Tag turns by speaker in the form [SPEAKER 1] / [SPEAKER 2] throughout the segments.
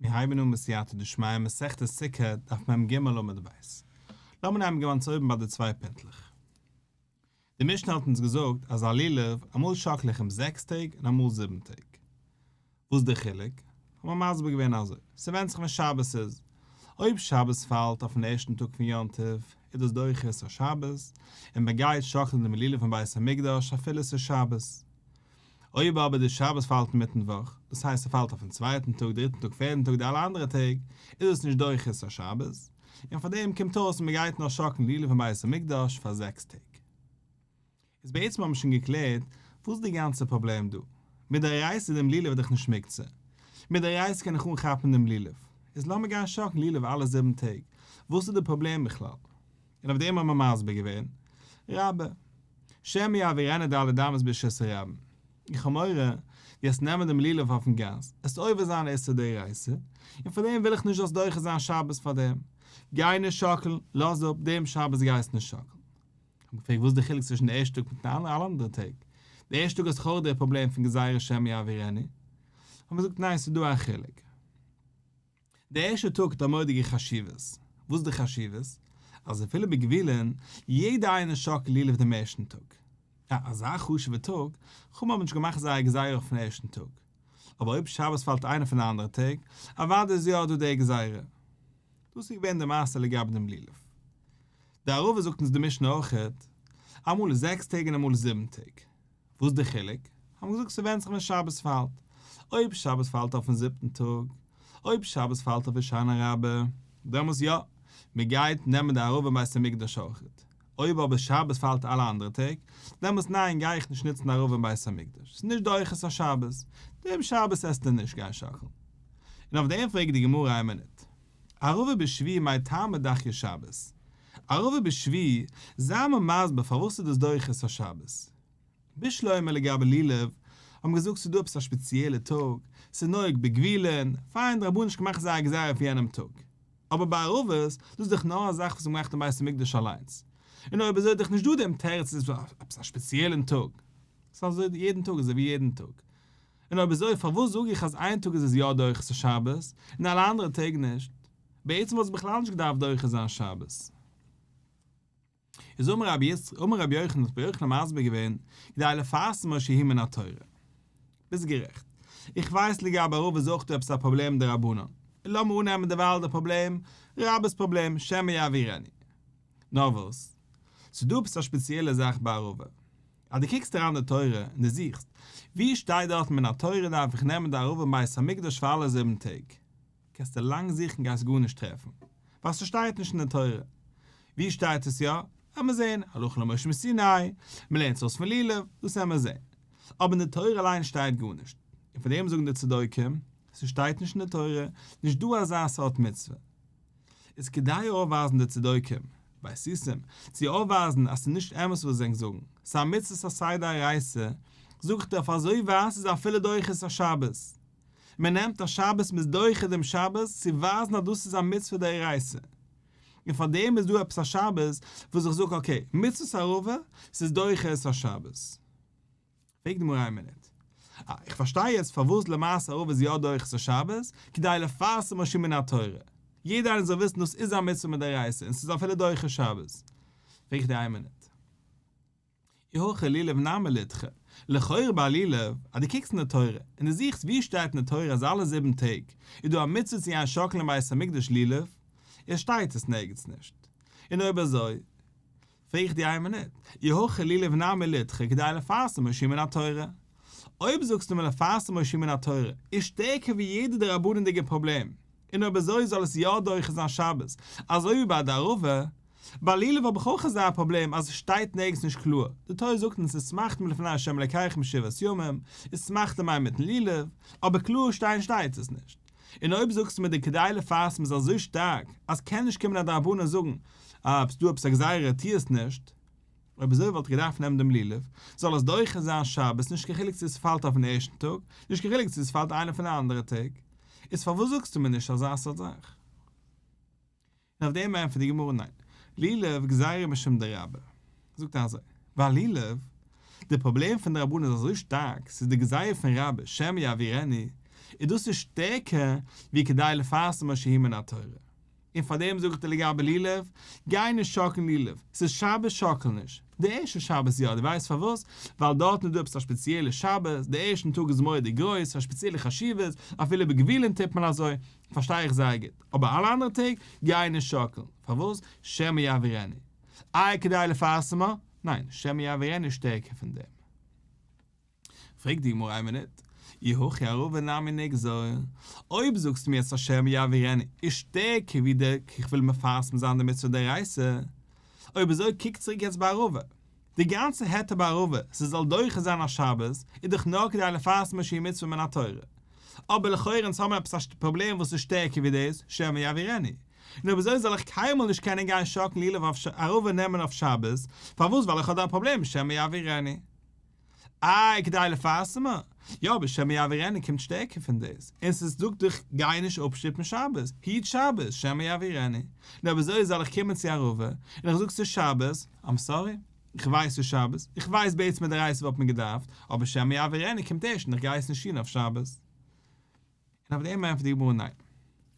[SPEAKER 1] מיר הייבן אן בסייעתא דשמיא מסכת סוכה דף מ ג עמוד ב'. לאמיר נעמען גאנץ אויבן ביי די צוויי פינטלעך. די משנה האט אונז געזאגט אז א לולב, אמאל שאקל איך אים זעקס טעג און אמאל זיבן טעג. וואס די חילוק? האט מען מסביר געווען אזוי, ס'ווענדט זיך ווען שבת איז. אויב שבת פאלט אויפן ערשטן טאג פון יום טוב, איז דאס דוחה את השבת, און מען גייט שאקלן דעם לולב פון בית המקדש אפילו ס'איז שבת. אויב אבער די שבת פאלט אינמיטן וואך, דאס הייסט ס'פאלט אויפן צווייטן טאג, דריטן טאג, פערטן טאג, די אלע אנדערע טעג, איז עס נישט דוחה את השבת, און פאר דעם קומט אויס מ'גייט נאר שאקלן לולב פון בית המקדש פאר זעקס טעג. איז בעצם האבן מיר שוין געקלערט וואס איז די גאנצע פראבלעם דא? מדאורייתא איז דעם לולב דאך נישט מוקצה. מדאורייתא קען איך אנכאפן דעם לולב. איז לאמיר גיין שאקלן לולב אלע זיבן טעג. וואס איז די פראבלעם בכלל? און אויף דעם האבן מיר מסביר געווען רבה. שמא יעבירנו ד' אמות ברשות הרבים. איך האב מורא דו וועסט נעמען דעם לולב אויפן גאס, עסט עובר זיין איסור דאורייתא, און פאר דעם וויל איך נישט זאלסט דוחה זיין שבת פאר דעם. גיי נישט שאקלן, לאז אפ, דעם שבת גייסט נישט שאקלן. כ'האב געפרעגט וואס איז די חילוק צווישן די ערשטע טאג מיט אלע אנדערע טעג? די ערשטע טאג האסט דאך אויך די פראבלעם פון גזירה שמא יעבירנו. האט מען געזאגט ניין ס'איז דא א חילוק. די ערשטע טאג האט א מורא'דיגע חשיבות. וואס איז די חשיבות? אז אפילו בגבולין, יעדע איינער שאקלט לולב דעם ערשטן טאג. אה, אזא חשוב'ע טאג, חכמים האבן נישט געמאכט זייער גזירה אויפן ערשטן טאג. אבער אויב שבת פאלט איינע פון די אנדערע טעג, אוודאי איז יא דא די גזירה. דאס איז געווען די מעשה לגבי דעם לולב. די ערבה זאגט אונז די משנה אויכעט, אמאל איז זעקס טעג און אמאל איז זיבן טעג. וואס די חילוק? האבן געזאגט ס'ווענדט זיך ווען שבת פאלט. אויב שבת פאלט אויפן זיבטן טאג, אויב שבת פאלט אויף הושענא רבה, דעמאלס יא, מ'גייט נעמען די ערבה אין בית המקדש אויכעט. אויב אבער שבת פאלט אלע אנדערע טעג, דעמאלס ניין גיי איך נישט נוצן די ערבה אין בית המקדש, ס'איז נישט דוחה את השבת, דעם שבת עסטו נישט גיין שאקלן. און אויף דעם פרעגט די גמרא איין מינוט, ערבה בשביעי מאי טעמא דחיא שבת? ערבה בשביעי, זיי מיר מסביר פארוואס איז דאס דוחה את השבת? בשלמא לגבי לולב, האבן געזאגט ס'איז דא עפעס א שפעציעלע טאג, ס'איז נוהג בגבולין, פיין די רבנן נישט געמאכט זייער גזירה אויף יענעם טאג. אבער ביי ערבות, דאס איז דאך נאר א זאך וואס מ'מאכט אין בית המקדש אליינס. און אויב אזוי איז דאך נישט דא דעם תירוץ ס'איז עפעס א שפעציעלן טאג. ס'איז אזוי יעדן טאג אזוי ווי יעדן טאג. און אויב אזוי פארוואס זאג איך אז איין טאג איז עס יא דוחה את השבת און אלע אנדערע טעג נישט? בעצם וואלט עס בכלל נישט געדארפט דוחה זיין שבת. איז אמר רבי יצ אמר רבי יוחנן האט רבי יוחנן מסביר געווען כדי לפרסמה שהיא מן התורה. ביסט גערעכט. איך ווייס לגבי ערבה איז אויך דא עפעס א פראבלעם דרבנן. און לאמיר אננעמען דערווייל די פראבלעם, רבה'ס פראבלעם, שמא יעבירנו. נאר וואס? ס'איז דא עפעס א שפעציעלע זאך ביי ערבה. אז דו קוקסט אריין די תורה און דו זוכסט, וואו שטייט דארט מן התורה דארף איך נעמען די ערבה אין בית המקדש פאר אלע זיבן טעג? קענסטו לאנג זוכן גייסט גארנישט טרעפן, ווייל ס'שטייט נישט אין די תורה. וואו שטייט עס יא? עמער זעהן, הלכה למשה מסיני, מ'לערנט עס אויס פון לולב, דאס עמער זעהן. אבער אין די תורה אליין שטייט גארנישט. און פאר דעם זאגן די צדוקים, ס'שטייט נישט אין די תורה, נישט דא אזא סארט מצוה. איז כדי אויפווייזן די צדוקים, בייתוסים, צו אויפווייזן אז ס'איז נישט אמת וואס ענק זאגן, ס'איז א מצוות עשה דאורייתא, זאג איך דיר אויף אזוי ווייט ס'איז אפילו דוחה את השבת. מען נעמט א שבת מ'איז דוחה דעם שבת צו ווייזן אז דאס איז א מצוה דאורייתא. און פאר דעם איז דא עפעס א שבת וואס איך זאג okay, מצוות ערבה, ס'איז דוחה את השבת. פרעגט די גמרא איין מינוט. אה, איך פארשטיי יעצט פארוואס למעשה ערבה איז יא דוחה את השבת, כדי לפרסמה שהיא מן התורה. יעדער איינער זאל וויסן דאס איז א מצוה מדאורייתא און ס'איז אפילו דוחה שבת. פרעג איך דיר איין מינוט. אי הכי לולב נמי לידחי, לכאורה ביי לולב, אז דו קוקסט אין די תורה, און דו זוכסט וואו שטייט אין די תורה אז אלע זיבן טעג איז דא א מצוה צו גיין שאקלען בית המקדש לולב, איז שטייט עס נערגעץ נישט. און אויב אזוי, פרעג איך דיר איין מינוט, אי הכי לולב נמי לידחי כדי לפרסמה שהיא מן התורה? אויב זאגסטו מיר לפרסמה שהיא מן התורה איז שטערקער ווי יעדע דרבנן'דיגע פראבלעם, און אויב אזוי זאל עס יא דוחה זיין שבת, אזוי ווי ביי די ערבה, ביי לולב האב איך אויך אזא פראבלעם אז עס שטייט נערגעץ נישט קלאר, די תורה זאגט אונז ושמחתם לפני ה' אלקיכם שבעת ימים, ושמחתם מיינט מיטן לולב, אבער קלאר שטיין שטייט עס נישט. און אויב זאגסטו מיר די כדי לפרסם איז אזוי שטארק אז קען נישט קומען א דרבנן זאגן אה עפעס דא עפעס א גזירה טוה עס נישט, אויב אזוי וואלט איך געדארפט נעמען דעם לולב, זאל עס דוחה זיין שבת נישט קיין חילוק צו עס פאלט אויפן ערשטן טאג, נישט קיין חילוק צו עס פאלט איינע פון די אנדערע טעג, איז פארוואס זאגסטו מיר נישט אזא סארט זאך? און אויף דעם ענטפערט די גמרא ניין, לולב גזירה משום דרבה. זאגט ער אזוי, ווייל לולב, די פראבלעם פון די רבנן איז אזוי שטארק, ס'איז די גזירה פון רבה, שמא יעבירנו, איז דאס איז שטערקער ווי כדי לפרסמה שהיא מן התורה. און פאר דעם זאג איך דיר לגבי לולב, גיי נישט שאקלן לולב, ס'איז שבת שאקל נישט, די ערשטע שבת יא, דו ווייסט פארוואס? ווייל דארטן איז דא עפעס א שפעציעלע שבת, די ערשטן טאג איז מורא'דיג גרויס, א שפעציעלע חשיבות, אפילו בגבולין טוט מען אזוי, פארשטיי איך זייער גוט, אבער אלע אנדערע טעג, גיי נישט שאקלן, פארוואס? שמא יעבירנו. איי כדי לפרסמה? ניין, שמא יעבירנו איז שטערקער פון דעם. פרעגט די גמרא איין מינוט, אי הכי ערבה נמי נגזור, אויב זאגסטו מיר יעצט אז שמא יעבירנו איז שטערקער ווי די איך וויל מפרסם זיין די מצוה דאורייתא, אויב אזוי קוק צוריק יעצט ביי ערבה, די גאנצע היתר ביי ערבה ס'זאל דוחה זיין א שבת איז דאך נאר כדי לפרסמה שהיא מצוה מן התורה, אבער לכאורה אונז האבן עפעס א פראבלעם וואס איז שטערקער ווי דאס, שמא יעבירנו. און אויב אזוי זאל איך קיינמאל נישט קענען גיין שאקלן לולב אויף ערבה נעמען אויף שבת, פארוואס ווייל איך האב דא א פראבלעם שמא יעבירנו. איי כדי לפרסמה? יא אבער שמא יעבירנו קומט שטערקער פון דאס, און ס'זאגט דיך גיי נישט אפשטופן שבת, היט שבת, שמא יעבירנו, און אויב אזוי זאל איך קומען צו ערבה, און איך זאג ס'איז שבת, I'm sorry, איך ווייס ס'איז שבת, איך ווייס בעצם מדאורייתא וואלט מען געדארפט, אבער שמא יעבירנו קומט ערשט און איך גיי עס נישט טון אויף שבת. און אויף דעם ענטפערט די גמרא ניין.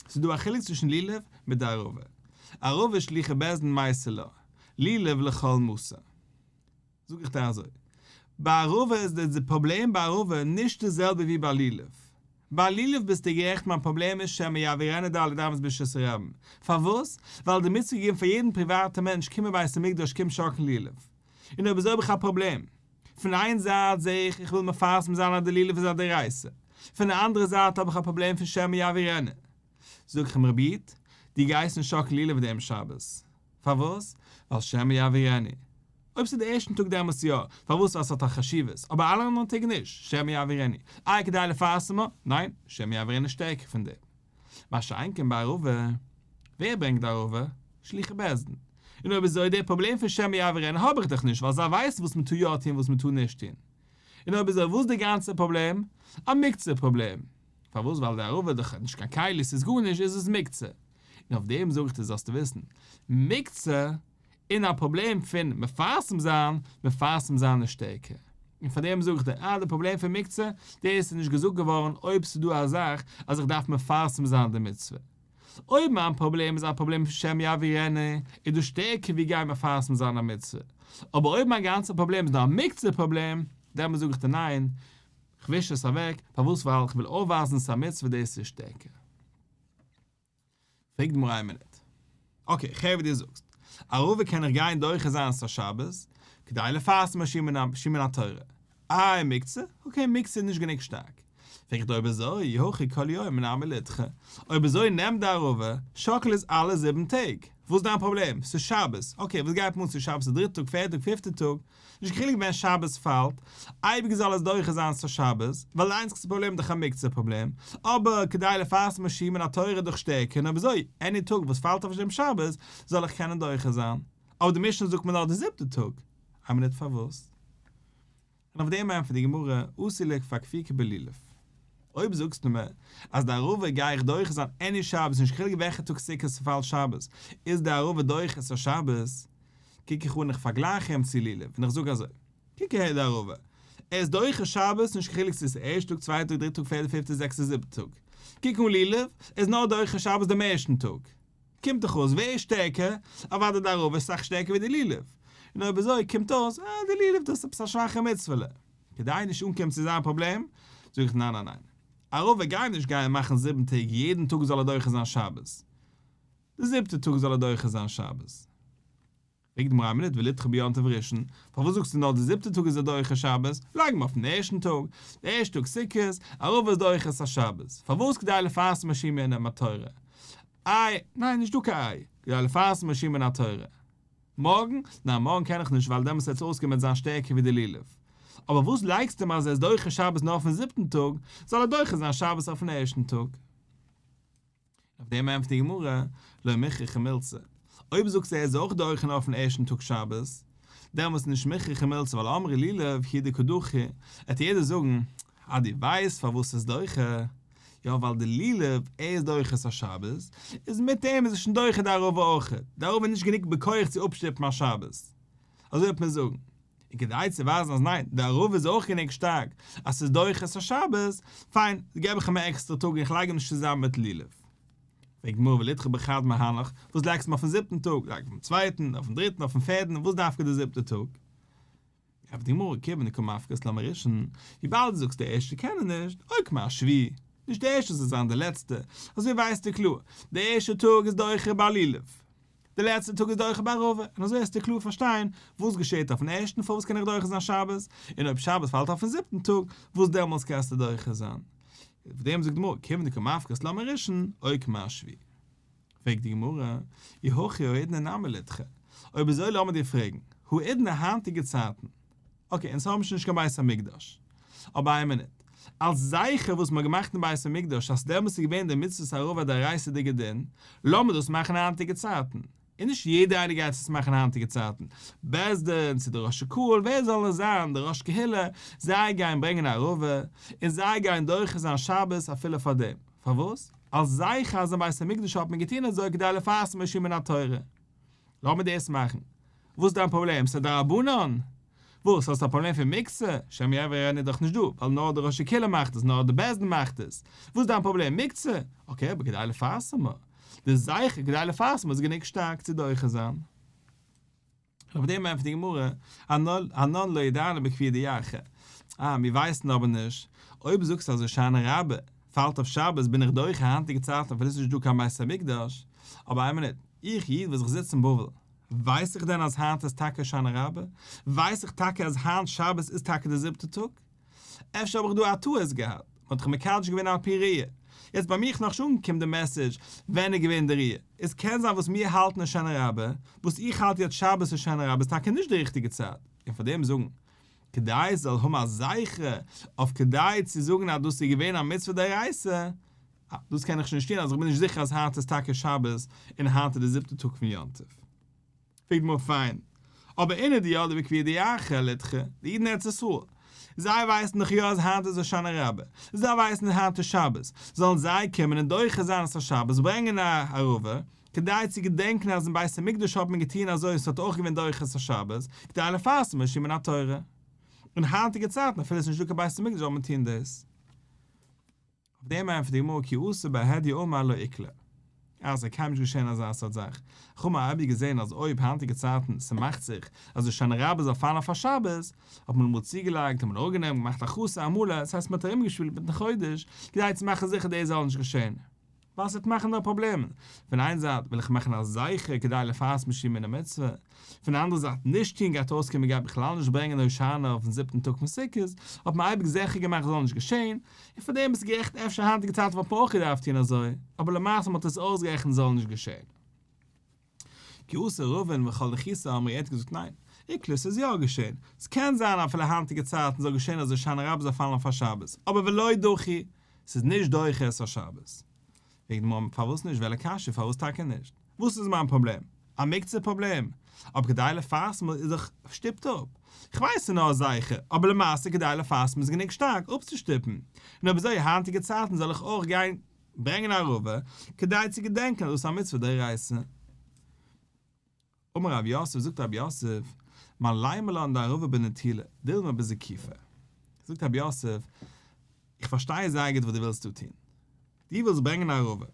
[SPEAKER 1] ס'איז דא א חילוק צווישן לולב מיט די ערבה. ערבה שלוחי בית דין מייתי לה, לולב לכל מסר. זאג איך דיר אזוי, ביי ערבה איז די פראבלעם ביי ערבה נישט די זעלבע ווי ביי לולב. ביי לולב ביסטו גערעכט מיין פראבלעם איז שמא יעבירנו ד' אמות ברשות הרבים. פארוואס? ווייל די מצוה געגעבן פאר יעדן פריוואטע מענטש קום אין בית המקדש קום שאקלן לולב. און אויב אזוי האב איך א פראבלעם. פון איין זייט זעה איך איך וויל מפרסם זיין אז די לולב איז א דאורייתא. פון די אנדערע זייט האב איך א פראבלעם פון שמא יעבירנו. זאג איך אים רבי איד, דו גייסט נישט שאקלן לולב דעם שבת. פארוואס? ווייל שמא יעבירנו. אויב ס'איז די ערשטן טאג דעמאלטס יא, פארוואס? ווייל ס'האט א חשיבות, אבער אלע אנדערע טעג נישט, שמא יעבירנו. איי כדי לפרסמה? ניין, שמא יעבירנו שטערקער פון דעם. מה שאין כן ביי ערבה, ווער ברענגט די ערבה? שלוחי בית דין. און אויב אזוי די פראבלעם פון שמא יעבירנו האב איך דאך נישט ווייל זיי ווייסן וואס מ'טאר יא טון וואס מ'טאר נישט טון. און אויב אזוי וואס איז די גאנצע פראבלעם? א מוקצה פראבלעם. פארוואס ווייל די ערבה איז דאך נישט קיין כלי ס'איז גארנישט איז עס מוקצה. און אויף דעם זאג איך דיר זאלסטו וויסן, מוקצה און א פראבלעם פון מפרסם זיין, מפרסם זיין איז שטערקער. און פאר דעם זאג איך דיר, אה די פראבלעם פון מוקצה, דאס איז נישט געזאגט געווארן אויב ס'איז דא א זאך אז איך דארף מפרסם זיין די מצוה. אויב מיין פראבלעם איז א פראבלעם פון שמא יעבירנו, איז דאס שטערקער ווי גיין מפרסם זיין א מצוה. אבער אויב מיין גאנצע פראבלעם איז נאר א מוקצה פראבלעם, דעמאלס זאג איך דיר ניין, כ'וויש עס אוועק, פארוואס ווייל כ'וויל אויפווייזן ס'איז א מצוה דאס איז שטערקער. פרעגט די גמרא איין מינוט. okay, איך הער ווי דו זאגסט. ערבה קען איך גיין דוחה זיין את השבת, כדי לפרסמה שהיא מן התורה. איי מוקצה? okay, מוקצה איז נישט גענוג שטארק. פרעגט אויב אזוי, אי הכי כל יום נמי לידחי. אויב אזוי נעם די ערבה, שאקל עס אלע זיבן טעג. וואס איז דיין פראבלעם? ס'איז שבת. okay, וואס גייט מיר אן צו שבת איז דריטע טאג, פערטע טאג, פיפטע טאג? נישט קיין חילוק ווען שבת פאלט, אייביג זאל עס דוחה זיין צו שבת, ווייל די איינציגסטע פראבלעם איז דאך א מוקצה פראבלעם, אבער כדי לפרסמה שהיא מן התורה איז דאך שטערקער און אויב אזוי any טאג וואס פאלט אויף דעם שבת זאל איך קענען דוחה זיין, אבער די משנה זאגט מיר נאר די זיבטע טאג, איין מינוט פארוואס? און אויף דעם ענטפערט די גמרא, אתי לאיפקפוקי בלולב. אויב זאגסטו מיר אז די ערבה גיי איך דוחה זיין any שבת נישט קיין חילוק וועלכע טאג סוכות ס'פאלט שבת, איז די ערבה דוחה את השבת, קוק איך אן איך פארגלייך אים צו לולב און איך זאג אזוי, קוק אהער די ערבה, ער איז דוחה שבת נישט קיין חילוק צו ס'איז ערשט טאג צווייטע טאג דריטע טאג פערטע פיפטע זעקסטע זיבטע טאג, קוק אן לולב, ער איז נאר דוחה שבת דעם ערשטן טאג, קומט דאך אויס ווער איז שטערקער? אוודאי די ערבה איז סאך שטערקער ווי די לולב, און אויב אזוי קומט אויס אה די לולב דאס איז עפעס א שוואכע מצוה'לע, כדי נישט אנקומען צו זיין פראבלעם, זאג איך ניין ניין ניין, ערבה גייט נישט גיין מאכן זיבן טעג יעדן טאג זאל ער דוחה זיין שבת, די זיבטע טאג זאל ער דוחה זיין שבת. פרעגט די גמרא א מינוט ולידחה ביום טוב ראשון, פארוואס זאגסטו נאר די זיבטע טאג איז ער דוחה שבת, לייג אים אויפן ערשטן טאג, די ערשטע טאג סוכות, ערבה איז דוחה את השבת, פארוואס כדי לפרסמה שהיא מן התורה? איי, ניין נישט דא קיין איי, כדי לפרסמה שהיא מן התורה. מארגן? ניין מארגן קען איך נישט ווייל דעמאלטס וועט עס אויסקומען זיין שטערקער ווי די לולב. אבער וואס לייגסטו אים אז ער איז דוחה שבת נאר אויפן זיבטן טאג, זאל ער דוחה זיין שבת אויפן ערשטן טאג. אויף דעם ענטפערט די גמרא, לא מוכרחא מילתא. אויב זאגסטו ער איז אויך דוחה נאר אויפן ערשטן טאג שבת, דעמאלטס איז נישט מוכרחא מילתא ווייל אמרי לולב הוא דקא דחי, וועט יעדער זאגן, אה דו ווייסט פארוואס ס'איז דוחה? יא ווייל די לולב ער איז דוחה את השבת, איז מיט אים איז עס שוין דוחה די ערבה אויכעט, די ערבה איז נישט גענוג בכח צו אפשטופן א שבת. אזוי וועט מען זאגן. און כדי צו ווייזן אז ניין, די ערבה איז אויך גענוג שטארק אז ס'איז דוחה את השבת, פיין, געב איך אים א עקסטערע טאג און איך לייג אים נישט צוזאמען מיט לולב. פרעגט די גמרא ולידחה בחד מהנך, וואס לייגסטו אים אויפן זיבטן טאג, לייג אויפן צווייטן, אויפן דריטן, אויפן פערדן, וואס דווקא די זיבטע טאג? ענטפערט די גמרא, כיוון דקא מפקת לה מראשון, וויבאלד דו זאגסט די ערשטע קען ער נישט, אוקמה אשביעי, נישט די ערשטע זאל זיין די לעצטע, אזוי ווייסטו קלאר, די ערשטע טאג איז דוחה ביי לולב, די לעצטע טאג איז דוחה ביי ערבה, און אזוי וועסטו קלאר פארשטיין וואס געשעט אויפן ערשטן פארוואס קען איך דוחה זיין שבת, און אויב שבת פאלט אויפן זיבטן טאג, וואס דעמאלטס קענסטו דוחה זיין. אויף דעם זאגט די גמרא, כיוון דקא מפקת לה מראשון, אוקמה אשביעי. פרעגט די גמרא, אי הכי האידנא נמי לידחי, אויב אזוי לאמיר דיר פרעגן, האידנא היינטיגע צייטן, okay, אונז האבן שוין נישט קיין בית המקדש, אבער איין מינוט, אלס זכר וואס מ'האט געמאכט אין בית המקדש אז דעמאלטס איז געווען די מצוות ערבה דאורייתא'דיגע דין, לאמיר דאס מאכן היינטיגע צייטן, און נישט יעדער איינער גייט עס מאכן היינטיגע צייטן, בית דין צו די ראשי קהל ווער זאל עס זיין, די ראש קהילה, זיי גייען ברענגען א ערבה, און זיי גייען דוחה זיין שבת אפילו פאר דעם, פארוואס? אלס זכר אז אין בית המקדש האט מען געטון אזוי כדי לפרסמו שהוא מן התורה. לאמיר דאס מאכן. וואס איז דיין פראבלעם? ס'איז א דרבנן? וואס? האסט א פראבלעם פון מוקצה? שמא יעבור איז דאך נישט דא, ווייל נאר די ראשי קהילה מאכט עס, נאר די בית דין מאכט עס. וואס איז דיין פראבלעם? מוקצה? okay, אבער כדי לפרסמו. די זכר כדי לפרסמו איז גענוג שטארק צו דוחה זיין. און אויף דעם ענטפערט די גמרא, אנן לא ידענא בקביעא דירחא. אה, מיר ווייסן אבער נישט. אויב זאגסטו אז הושענא רבה פאלט אויף שבת בין איך דוחה היינטיגע צייטן אפילו ס'איז נישט דא קיין בית המקדש. אבער איין מינוט, איך איד וואס איך זיץ אין בבל, ווייס איך דען אז היינט איז טאקע הושענא רבה? ווייס איך טאקע אז היינט שבת איז טאקע די זיבטע טאג? אפשר האב איך דא א טעות געהאט, מען האט דאך מקדש געווען על פי ראי', יעצט ביי מיך נאכנישט אנגעקומען די message ווען איז געווען די ראי', עס קען זיין וואס מיר האלטן הושענא רבה, וואס איך האלט יעצט שבת הושענא רבה איז טאקע נישט די ריכטיגע צייט, און פאר דעם זאגן כדי עס זאל האבן א זכר אויף כדי צו זאגן אז דאס איז געווען א מצוה דאורייתא, אה, דאס קען איך שוין נישט טון אז איך בין נישט זיכער אז היינט איז טאקע שבת און היינט איז די זיבטע טאג פון יום טוב. פרעגט די גמרא פיין, אבער אינהו דידעי בקביעא דירחא לידחו, די אידן אין ארץ ישראל, זיי ווייסן דאך יא אז היינט איז הושענא רבה, זיי ווייסן אז היינט איז שבת, זאלן זיי קומען און דוחה זיין את השבת, ברענגען א ערבה, כדי צו געדענקען אז אין בית המקדש האט מען געטון אזוי און ס'האט אויך געווען דוחה את השבת, כדי לפרסמו שהוא מן התורה. אין היינטיגע צייטן אפילו עס איז נישטא קיין בית המקדש זאל מען טון דאס. אויף דעם ענטפערט די גמרא כי אתא בהדיא אמר לא איקלע. אז ס'איז קיינמאל נישט געשען אזא סארט זאך. איך האב אייביג געזען אז אויב היינטיגע צייטן ס'מאכט זיך אז הושענא רבה זאל פאלן אויף א שבת, האט מען אמאל צוגעלייגט, האט מען אראפגענומען, געמאכט א חסר, א מלא, דאס הייסט מ'האט ארומגעשפילט מיטן חודש, כדי צו מאכן זיכער דאס זאל נישט געשען. ווייל ס'וועט מאכן דא פראבלעמען. פון איין זייט וויל איך מאכן א זכר כדי לפרסמו שהוא מן המצוה, פון די אנדערע זייט נישט טון גייט אויסקומען גייט בכלל נישט ברענגען הושענא אויפן זיבטן טאג פון סוכות, האט מען אייביג זיכער געמאכט ס'זאל נישט געשען, און פאר דעם ביסטו גערעכט אפשר היינטיגע צייטן וואלט מען אויך געדארפט טון אזוי, אבער למעשה מ'האט עס אויסגערעכנט זאל נישט געשען. כי אתא רבין וכל ניחותא אמרי ער האט געזאגט ניין, איקלע ס'איז יא געשען, ס'קען זיין אפילו היינטיגע צייטן זאל געשען אז הושענא רבה זאל פאלן אויף א שבת, אבער ולא דחי, ס'איז נישט דוחה את השבת. פרעגט די גמרא פארוואס נישט ולא קשיא פארוואס טאקע נישט? וואס איז מיין פראבלעם? א מוקצה פראבלעם? אבער כדי לפרסמו איז דאך שטופט אפ. כ'ווייס ס'איז נאר זכר, אבער למעשה כדי לפרסמו איז גענוג שטארק אפצושטופן. און אויב אזוי היינטיגע צייטן זאל איך אויך גיין ברענגען א ערבה כדי צו געדענקען אז דאס איז א מצוה דאורייתא. אמר רב יוסף, זאגט רב יוסף, מאן לימא לן דערבה בנטילה, דילמא בזקיפה. זאגט רב יוסף, איך פארשטיי זייער גוט וואס דו ווילסט דא טון. דו ווילסט ברענגען א ערבה.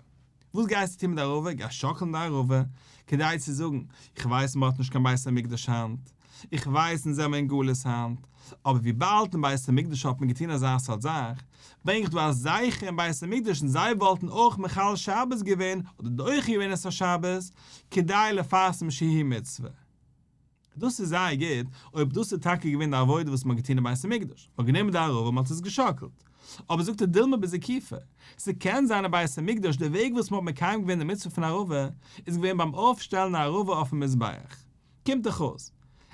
[SPEAKER 1] וואס גייסטו טון מיט די ערבה? גייסט שאקלן די ערבה, כדי צו זאגן, איך ווייס מען האט נישט קיין בית המקדש היינט, איך ווייס אונז זעמער אין גלות היינט, אבער וויבאלד אין בית המקדש האט מען געטון אזא סארט זאך, ברענג איך דא א זכר אין בית המקדש און זיי וואלטן אויך מחלל שבת געווען אדער דוחה געווען את השבת, כדי לפרסם שהיא מצוה. דאס איז זייער גוט אויב דאס איז טאקע געווען די עבודה וואס מ'האט געטון אין בית המקדש, מ'האט גענומען די ערבה און מ'האט עס געשאקלט. אבער זאגט ער דילמא בזקיפה, ס'קען זיין אין בית המקדש די וועג וואס מ'האט מקיים געווען די מצוה פון ערבה איז געווען ביים אויפשטעלן א ערבה אויפן מזבח. קומט דאך אויס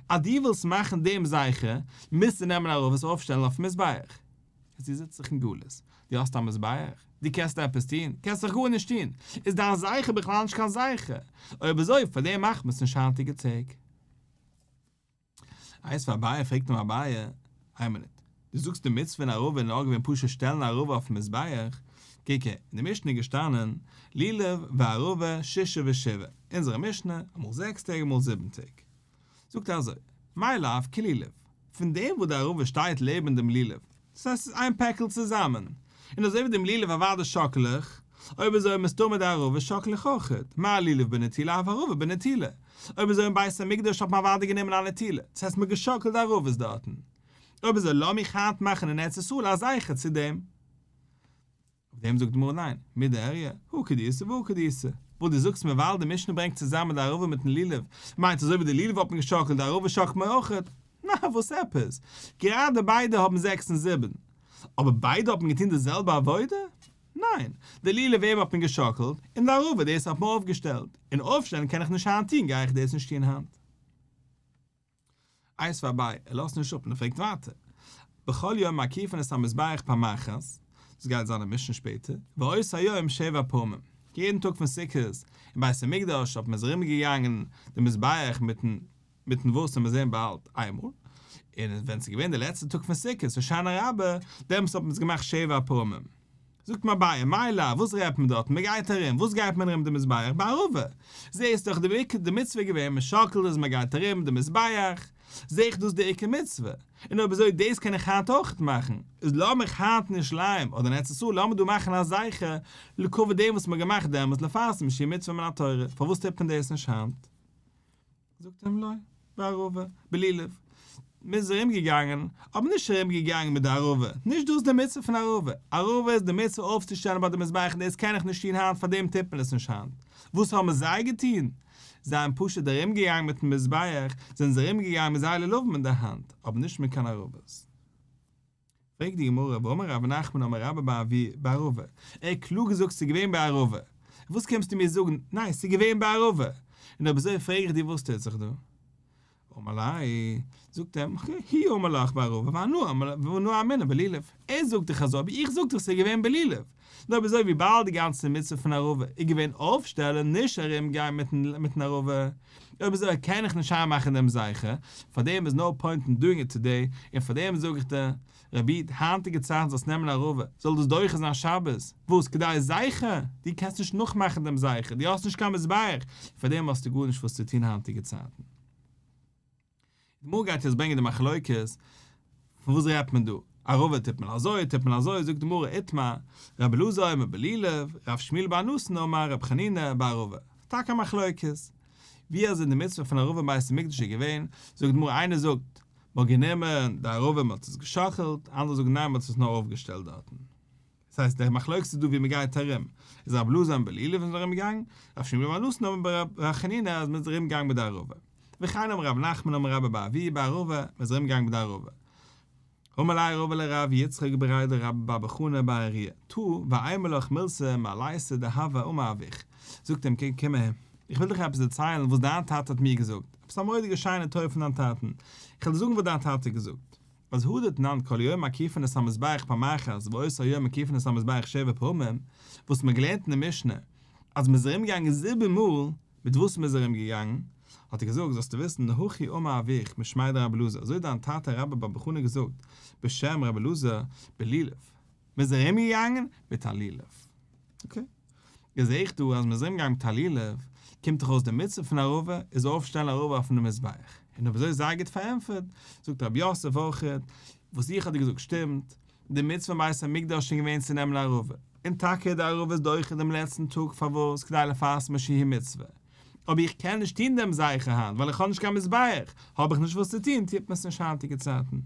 [SPEAKER 1] אז דו ווילסט מאכן דעם זכר מוזטו נעמען ערבה עס אויפשטעלן אויפן מזבח. אז דו זיצט זיך אין גלות, דו האסט א מזבח? דו קענסט עפעס טון? קענסט דאך גארנישט טון, איז דיין זכר בכלל נישט קיין זכר, אויב אזוי פארדעם מאכט מען עס נישט היינטיגע טעג. איתיביה אביי פרעגט אים אביי, איין מינוט, דו זאגסט די מצוה פון ערבה איז נאר געווען פשוט שטעלן ערבה אויפן מזבח, קוק הער, אין די משנה איז געשטאנען, לולב וערבה שישה ושבעה, אונזערע משנה, אמאל זעקס טעג אמאל זיבן טעג. זאגט ער אזוי, מאי לאו כלולב. פון דעם וואס די ערבה שטייט לעבן דעם לולב, דאס הייסט ס'איז איין פעקל צוזאמען, און אזוי ווי דעם לולב אוודאי שאקל איך, אויב אזוי מסתמא די ערבה שאקל איך אויכעט, מה לולב בנטילה אף ערבה בנטילה, אויב אזוי אין בית המקדש האט מען אוודאי גענומען א נטילה, דאס הייסט מ'האט געשאקלט די ערבות דארטן. אויב אזוי לאמיך היינט מאכן אין ארץ ישראל א זכר צו דעם. אויף דעם זאגט די גמרא ניין, מידי איריא, הא כדאיתא והא כדאיתא. וואס דו זאגסט מיר ווייל די משנה ברענגט צוזאמען די ערבה מיטן לולב, מיינט אזוי ווי די לולב האט מען געשאקלט די ערבה שאקלט מען אויכעט. נא, וואס עפעס? גראדע ביידע האבן זעקס און זיבן. אבער ביידע האט מען געטון די זעלבע עבודה? ניין, די לולב וועם האט מען געשאקלט, און די ערבה דאס האט מען אויפגעשטעלט, און אויפשטעלן קען איך נישט היינט טון גיי איך דאס נישט טון היינט. איתיביה אביי, ער לאזט נישט אפ און ער פרעגט ווייטער, בכל יום מקיפין את המזבח פעם אחת, דאס גייט זיין א משנה שפעטער, ואותו היום שבע פעמים, יעדן טאג פון סוכות אין בית המקדש האט מען איז ארומגעגאנגען די מזבח מיטן מיטן וואס און מיר זעהן באלד איינמאל, און ווען ס'איז געווען די לעצטע טאג פון סוכות הושענא רבה, דעמאלטס האט מען עס געמאכט שבע פעמים. זאגט אים אביי, מאי לאו, וואס רעדט מען דארט, מען גייט ארום, וואס גייט מען ארום די מזבח? בערבה! זעהסט דאך די עיקר די מצוה איז געווען מען שאקלט עס מען גייט ארום די מזבח, זעה איך דאס די עיקר מצוה, און אויב אזוי דאס קען איך היינט אויכעט מאכן, איז לאמיך היינט אין ירושלים אדער אין ארץ ישראל לאמיר דא מאכן א זכר לכבוד דעם וואס מען האט געמאכט דעמאלטס לפרסמי שהיא מצוה מן התורה, פארוואס טוט מען דאס נישט היינט? זאגט אים לא, בערבה, בלולב. מען איז ארום געגאנגען, אבער נישט ארום געגאנגען מיט די ערבה, נישט דאס איז די מצוה פון ערבה, ערבה איז די מצוה אויפצושטעלן ביי די מזבח און דאס קען איך נישט טון היינט פארדעם טוט מען עס נישט היינט. וואס האבן זיי געטון? זיי האבן פשוט ארום געגאנגען מיטן מזבח, זענען זיי ארום געגאנגען מיט זייער לולבים אין די האנט, אבער נישט מיט קיין ערבות. פרעגט די גמרא, והאמר רב נחמן אמר רבה בר אבוה בערבה, ער האט קלאר געזאגט ס'איז געווען בערבה, וואס קומסטו מיר זאגן, ניין ס'איז געווען בערבה, און אויב אזוי פרעג איך דיר וואס טוט זיך דא? אמר ליה, זאגט אים, הוא אמר לך בערבה ואנא אמינא בלולב, ער זאגט דיך אזוי אבער איך זאג דיך ס'איז געווען בלולב, נו אויב אזוי וויבאלד די גאנצע מצוה פון ערבה איז געווען אויפשטעלן נישט ארום גיין מיטן ערבה, אויב אזוי קען איך נישט איינמאכן דעם זכר, פארדעם איז no point in doing it today, און פארדעם זאג איך דיר, רבי איד, היינטיגע צייטן זאלסט נעמען ערבה, זאל דאס דוחה זיין שבת, וואס, כדי זכר? דו קענסט נישט נאכמאכן דעם זכר, דו האסט נישט קיין מזבח, פארדעם האסטו גארנישט וואס צו טון היינטיגע צייטן. די גמרא גייט יעצט ברענגען די מחלוקת, פון וואס רעדט מען דא? ערבה טוט מען אזוי, טוט מען אזוי, זאגט די גמרא איתמר, רבי אלעזר אומר בלולב, ר' שמואל בר נתן אמר ר' חנינא בערבה, טאקע א מחלוקת, ווי אזוי די מצוה פון ערבה אין בית המקדש איז געווען, זאגט די גמרא איינער זאגט, מען האט גענומען די ערבה מען האט עס געשאקלט, אנדערע זאגן ניין מען האט עס נאר אויפגעשטעלט דארטן. דאס הייסט די מחלוקת איז דא ווי מען גייט ארום, איז רבי אלעזר אומר בלולב איז מען ארום געגאנגען, רבי שמואל בר נתן אמר רבי חנינא אז מען איז ארום געגאנגען מיט די ערבה, וכן אמר רב נחמן אמר רבה בר אבוה בערבה, מען איז ארום געגאנגען מיט די ערבה. אמר ליה רבא לרב יצחק בריה דרבה בר בר חנה בר איריא, תא ואימא לך מילתא מעלייתא דהוה אמר אבוך, זאגט אים קום אהער, איך וויל דיך עפעס דערציילן וואס דיין טאטע האט מיר געזאגט, עפעס א מורא'דיגע שיינע תורה פון דיין טאטן, איך וועל דיר זאגן וואס דיין טאטע האט געזאגט. אז הא דתנן כל יום מקיפין את המזבח פעם אחת ואותו היום מקיפין את המזבח שבע פעמים, וואס מ'האט געלערנט אין די משנה אז מ'איז ארום געגאנגען זיבן מאל, מיט וואס מ'איז ארום געגאנגען, האט ער געזאגט זאלסטו וויסן הכי אמר אבוך משמיה דרבי אלעזר אזוי האט דיין טאטע רבה בר בר חנה געזאגט בשם רבי אלעזר בלולב, מ'איז ארום געגאנגען מיט א לולב. okay. איז זעה איך דא אז מ'איז ארומגעגאנגען מיט א לולב, קומט דאך אויס די מצוה פון ערבה איז אויפשטעלן ערבה אויפן מזבח, און אויב אזוי זייער גוט פארענטפערט, זאגט רב יוסף אויכעט, וואס איך האב דיר געזאגט שטימט, די מצוה אין בית המקדש איז שוין געווען צו נעמען ערבה, און טאקע די ערבה איז דוחה דעם לעצטן טאג פארוואס כדי לפרסמה שהיא מצוה, אבער איך קען נישט טון דעם זכר היינט ווייל איך האב נישט קיין מזבח, האב איך נישט וואס צו טון טוט מען עס נישט היינטיגע צייטן.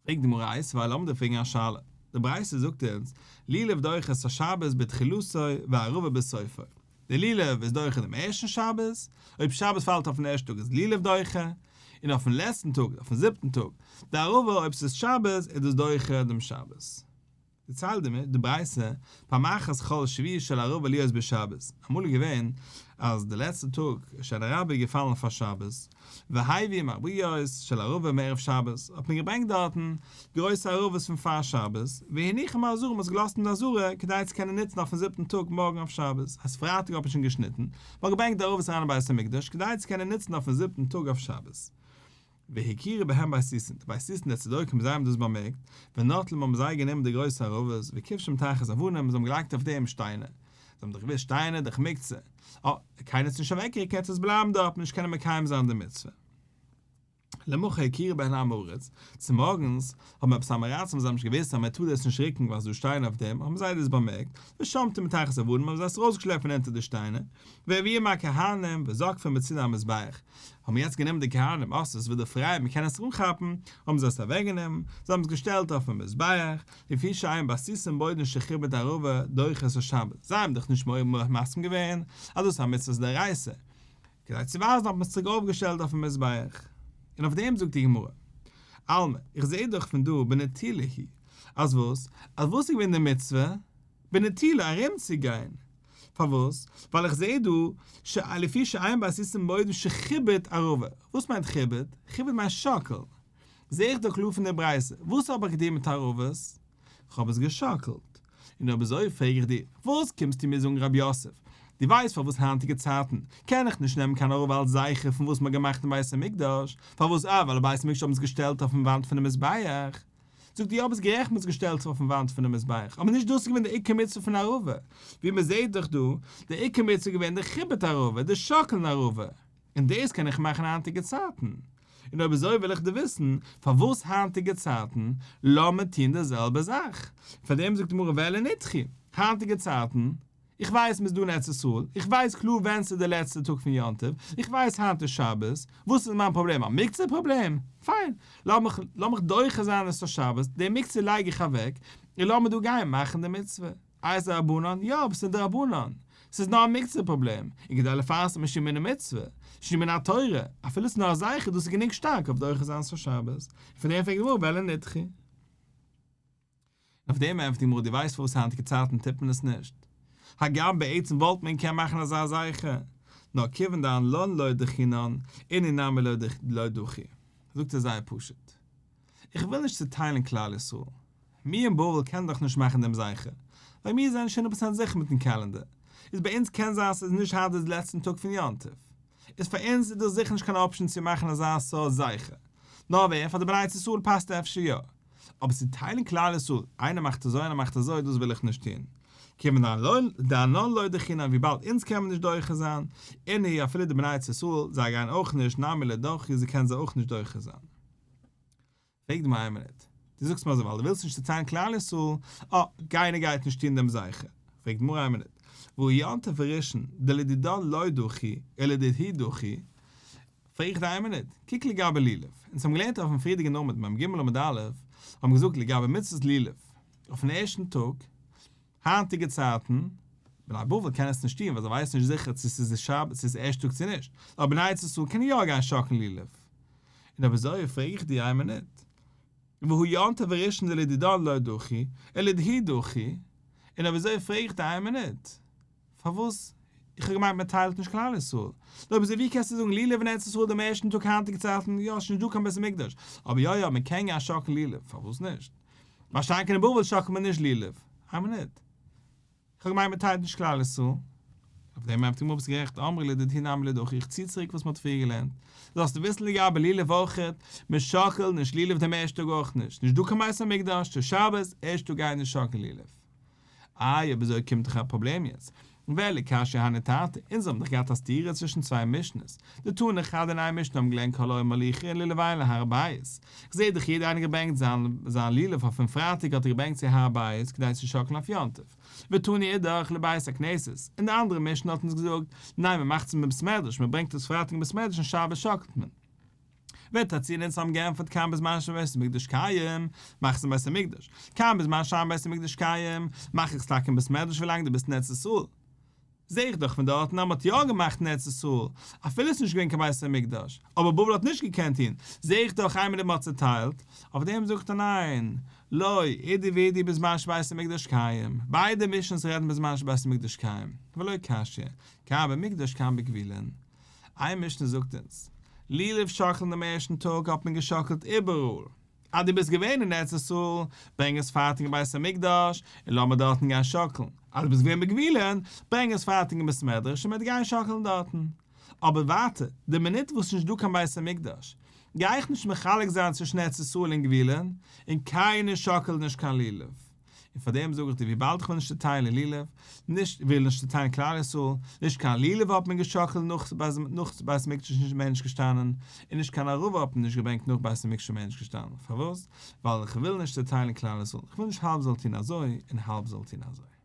[SPEAKER 1] פרעגט די גמרא איתיביה לאמיר דיר פרעגן א שאלה, די ברייתא זאגט אונז, לולב דוחה את השבת בתחילתו וערבה בסופו, די לולב איז דוחה דעם ערשטן שבת, אויב שבת פאלט אויפן ערשטן טאג איז לולב דוחה, און אויפן לעצטן טאג, אויפן זיבטן טאג, די ערבה אויב ס'איז שבת איז דאס דוחה דעם שבת. דערציילט די די ברייתא, פעם אחת חל שביעי של ערבה להיות בשבת, אמאל איז געווען אז די לעצטע טאג הושענא רבה איז געפאלן אויף א שבת, והביאו מרביות של ערבה מערב שבת, האט מען געברענגט דארטן גרויסע ערבות פון פאר שבת, והניחום בעזרה מען האט עס געלאזט אין די עזרה כדי צו קענען נוצן אויפן זיבטן טאג מארגן אויף שבת, אז פרייטאג האט מען שוין געשניטן, מען האט געברענגט די ערבות אריין אין בית המקדש כדי צו קענען נוצן אויפן זיבטן טאג אויף שבת. והכירו בהם בית איסין, די בית איסין די צדוקים זיי האבן דאס באמערקט, ונטלום האבן זיי גענומען די גרויסע ערבות, וכבשום תחת אבנים, זיי האבן געלייגט אויף דעם שטיינער, זיי האבן דאך געוואוסט שטיינער דאך מוקצה, אה, קיינער האט עס נישט אוועקגעריקט קען עס בלייבן דארט, נישט קענען מקיים זיין די מצוה. למחר הכירו בהן עמי הארץ, צומארגנס האבן עפעס עמי הארצים וואס האבן נישט געוואוסט אז מען טאר דאס נישט רוקן ווייל ס'איז דא שטיינער אויף דעם, האבן זיי דאס באמערקט, ושמטו מתחת האבנים האבן זיי עס ארויסגעשלעפט פון אונטער די שטיינער, והביאום הכהנים וזקפום בצידי המזבח, האבן יעצט גענומען די כהנים, אה ס'איז ווידער פריי מען קען עס אנכאפן, האבן זיי עס אוועקגענומען, זיי האבן עס געשטעלט אויפן מזבח, לפי שאין בסיסים מודים שחיבוט ערבה דוחה את השבת, זיי האבן דאך נישט מסכים געווען אז דאס איז א מצוות דאורייתא, כדי צו ווייזן האט מען עס צוריק אויפגעשטעלט אויפן מזבח. און אויף דעם זאגט די גמרא, אלמא, איך זע דאך פון דא בנטילה היא, אז וואס? אז וואס איז געווען די מצוה? בנטילה ארומצוגיין. פארוואס? ווייל איך זע דא, לפי שאין בסיסים מודים שחיבוט ערבה. וואס מיינט חיבוט? חיבוט מיינט שאקל. זע איך דא קלאר פון די ברייתא, וואס האב איך געטון מיט ערבות? כ'האב עס געשאקלט. און אויב אזוי פרעג איך דיר, וואס קומסטו מיר זאגן רב יוסף? דו ווייסט פארוואס היינטיגע צייטן קען איך נישט נעמען קיין ערבה אלס זכר פון וואס מ'האט געמאכט אין בית המקדש? פארוואס? אה, ווייל בית המקדש האט מען עס געשטעלט אויפן וואנט פונעם מזבח. זאגט יא ביסט גערעכט מ'האט עס געשטעלט אויפן וואנט פונעם מזבח, אבער נישט דאס איז געווען די עיקר מצוה פון ערבה. ווי מ'זעט דאך דא, די עיקר מצוה איז געווען די חיבוט ערבה, די שאקלן ערבה. און דאס קען איך מאכן היינטיגע צייטן. און אויב אזוי וויל איך דיר וויסן פארוואס היינטיגע צייטן לאמיר טון די זעלבע זאך. פאר דעם זאגט די גמרא ואלא נדחי, היינטיגע צייטן, איך ווייס מ'איז דא אין ארץ ישראל, איך ווייס קלאר ווען ס'איז די לעצטע טאג פון יום טוב, איך ווייס היינט איז שבת, וואס איז מיין פראבלעם? א מוקצה פראבלעם? פיין, לאמיך לאמיך דוחה זיין את השבת, די מוקצה לייג איך אוועק, און לאמיר דא גיין מאכן די מצוה. איי ס'איז דרבנן? יא, אבער ס'איז דרבנן. ס'איז נאר א מוקצה פראבלעם, און כדי לפרסם משום מן המצוה, משום מן התורה, אפילו ס'איז נאר א זכר, דאס איז גענוג שטארק אויף דוחה זיין את השבת. און פון דעם פרעגט די גמרא ואלא נדחי. און אויף דעם ענטפערט די גמרא, דו ווייסט פארוואס היינטיגע צייטן טוט מען עס נישט? הגם בעצם וואלט מען געקענט מאכן אזא זכר, נאר כיוון דאנן לא דחינן, אינהו נמי לא דחי. זאגט ער זייער פשוט. איך וויל נישט צוטיילן כלל ישראל. מיר אין בבל קענען דאך נישט מאכן דעם זכר, ווייל מיר זענען שוין הונדערט פראצענט זיכער מיטן קעלענדער, איז ביי אונז קען זיין ס'איז נישט היינט די לעצטן טאג פון יום טוב, איז פאר אונז איז דאס זיכער נישט קיין option צו מאכן אזא סארט זכר, נאר ווער, פאר די בני ארץ ישראל פאסט אפשר יא, אבער צו טיילן כלל ישראל, איינער מאכט אזוי איינער מאכט אזוי דאס וויל איך נישט טון, כיוון דאנן לא דחינן וויבאלד אונז קען מען נישט דוחה זיין, אינהו אפילו די בני ארץ ישראל זיי גייען אויך נישט, נמי לא דחי זיי קענען זיי אויך נישט דוחה זיין. פרעג די איין מינוט. דו זאגסט מיר אזוי ווייל דו ווילסט נישט צעטיילן כלל ישראל, אה, קיינער גייט נישט טון דעם זכר. פרעגט די גמרא איין מינוט. והא יום טוב הראשון דלדידן לא דחי ולדידהו דחי. פרעג איך דיר איין מינוט. קוק לגבי לולב. אונז האבן געלערנט אויפן פריערדיגן עמוד מ ג עמוד א', האבן געזאגט לגבי מצוות לולב. אויפן ערשטן טאג, היינטיגע צייטן, בני בבל קענען עס נישט טון ווייל זיי ווייסן נישט זיכער צו ס'איז שבת, צו ס'איז ערשט טאג צו נישט, אבער בני ארץ ישראל קענען יא גיין שאקלן לולב. און אויב אזוי פרעג איך דיר איין מינוט, והא יום טוב הראשון דלדידן לא דחי, ולדידהו דחי, און אויב אזוי פרעג איך דיר איין מינוט, פארוואס? איך האב געמיינט מען טיילט נישט כלל ישראל. נו אויב אזוי ווי קענסטו זאגן לולב אין ארץ ישראל דעם ערשטן טאג היינטיגע צייטן, יא ס'איז נישט דא קיין בית המקדש, אבער יא יא מען קען גיין שאקלן לולב, פארוואס נישט? מה שאין כן אין בבל שאקלט מען נישט לולב. איין מינוט. איך האב געמיינט מען טיילט נישט כלל ישראל. אויף דעם ענטפערט די גמרא ביסט גערעכט אמרי לדידהו נמי לא דחי איך צי צוריק וואס מען האט פריער געלערנט. זאלסטו וויסן לגבי לולב אויכעט, מען שאקלט נישט לולב דעם ערשטן טאג אויך נישט, נישט דא קיין בית המקדש, ס'איז שבת, ערשט טאג גייען נישט שאקלן לולב. איי אויב אזוי קומט דאך א פראבלעם יעצט, ואלא קשיא הני תרתי, אונז האבן דאך געהאט א סתירה צווישן צוויי משנה'ס, דתני חד אין איין משנה האבן געלערנט כל היה מוליכין לולביהן להר הבית, כ'זעה דאך יעדער איינער געברענגט זיין זיין לולב אויפן פרייטאג האט ער געברענגט צו הר הבית כדי צו שאקלן אויף יום טוב, ותני אידך לבית הכנסת, און די אנדערע משנה האט אונז געזאגט, ניין מען מאכט עס אין בית מדרש, מען ברענגט עס פרייטאג אין בית מדרש און שבת שאקלט מען. ותרצינן אונז האבן געענטפערט כאן בזמן שבית המקדש קיים, מאך עס אין בית המקדש, כאן בזמן שאין בית המקדש קיים, מאך איך עס טאקע אין בית מדרש ווילאנג דו ביסט אין ארץ ישראל. זעה איך דאך פון דארטן אז מען האט יא געמאכט אין ארץ ישראל, אפילו עס איז נישט געווען קיין בית המקדש, אבער בבל האט נישט געקענט טון, זעה איך דאך איין מינוט מען האט צוטיילט, אויף דעם זאגט ער ניין, לא, אידי ואידי בזמן שבית המקדש קיים, ביידע משנה'ס רעדן בזמן שבית המקדש קיים, ולא קשיא, כאן במקדש כאן בגבולין. איין משנה זאגט אונז, לולב שאקלן דעם ערשטן טאג האט מען געשאקלט איבעראל. אז דו ביסט געווען אין ארץ ישראל, ברענג עס פרייטאג אין בית המקדש, און לאמיר דארטן גיין שאקלן. אז דו ביסט געווען בגבולין, ברענג עס פרייטאג אין בית מדרש און מ'וועט גיין שאקלן דארטן. אבער ווייטער, די מינוט וואס ס'נישט דא קיין בית המקדש, גיי איך נישט מחלק זיין צווישן ארץ ישראל און גבולין, און קיינער שאקלט נישט קיין לולב. און פאר דעם זאג איך דיר וויבאלד איך וויל נישט צוטיילן לולב, נישט וויל נישט צוטיילן כלל ישראל, נישט קיין לולב האט מען געשאקלט נאך נאך בית המקדש איז נישט מער נישט געשטאנען, און נישט קיין ערבה האט מען נישט געברענגט נאך בית המקדש איז מער נישט געשטאנען, פארוואס? ווייל איך וויל נישט צוטיילן כלל ישראל, איך וויל נישט האלב זאל טון אזוי און האלב זאל טון אזוי.